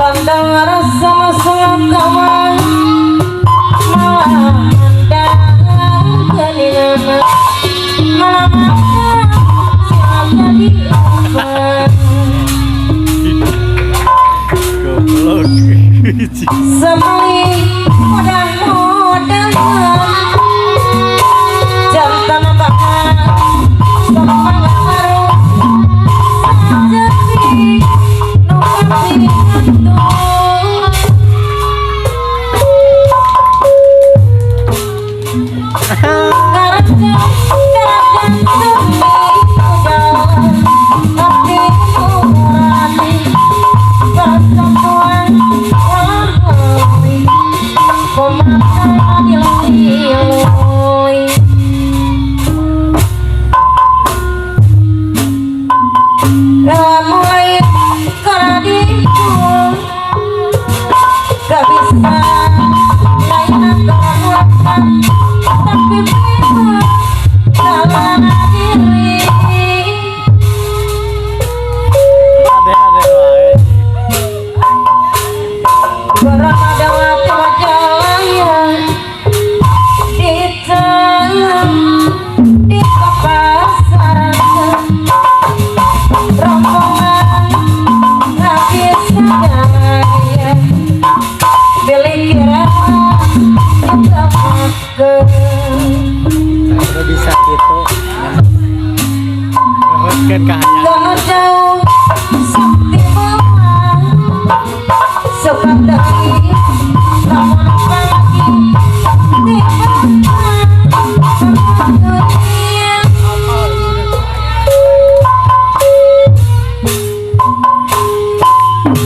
Tandang rasa kawan malah mandang geningan malah mandang jadi obat. Goblok. Semali mudah-mudahan jantan banget semangat baru sajati nu pasti gak bisa lain tapi dalam diri Ade-ade wae. Berada jalan di jalan di pasaran rombongan habis gaya beli kira kita makan. Udah bisa gitu. Teruskeun ka hayang. Kono jauh sakti bawa suka dari lamun pagi tiba dunia.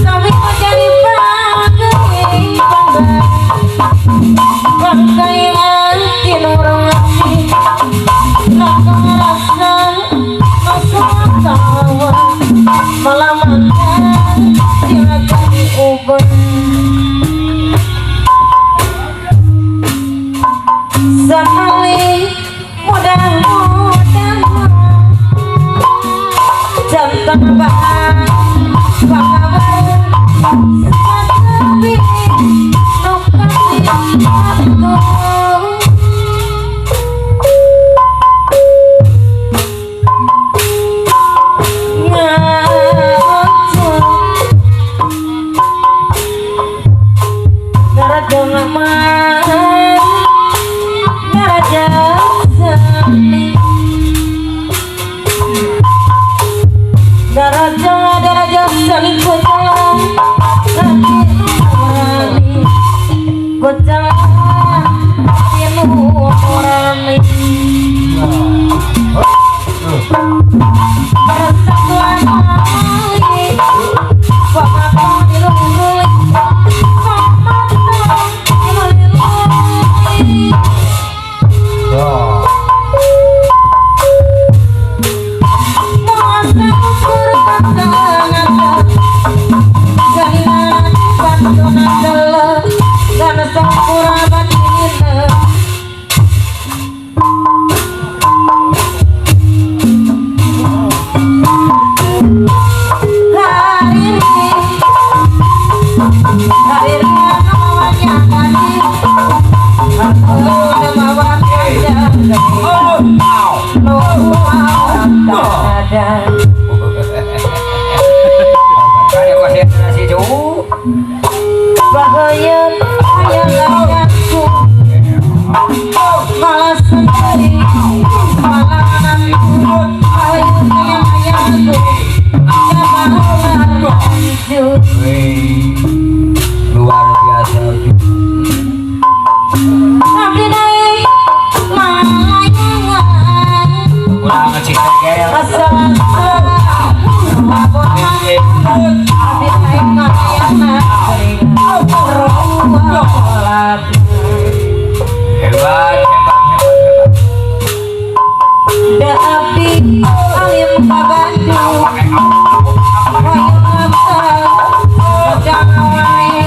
Kami menjadi bagai bangga bangkaian tinurung hati rasa masuk tawa malam makan silakan uben samali mudah-mudahan jantan bahan bangga tapi nu kasih aku. Daraja sani kocalan hati nurani kocalan hati nurani persatuan mali papa dilului papa dilului. Bahaya hayalanku malah sendiri malah anakku hayalanku luar biasa. Abdi naik malayangan kurang ngecik gel asal abdi naik malayangan. Hebat, hebat, hebat, hebat. Da abdi alim ka Bandung hoyong apal wae.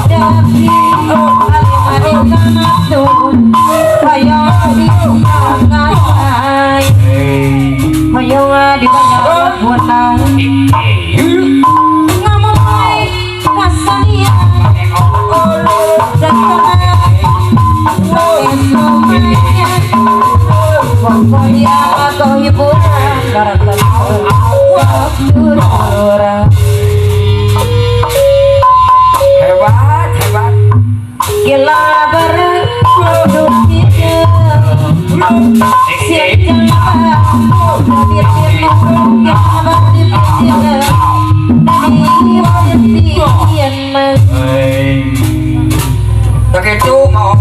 Da abdi alim ade ka Bandung hoyong di pangai hoyong di banyak punang. Ngomong wae ka Hei. Tak itu mau.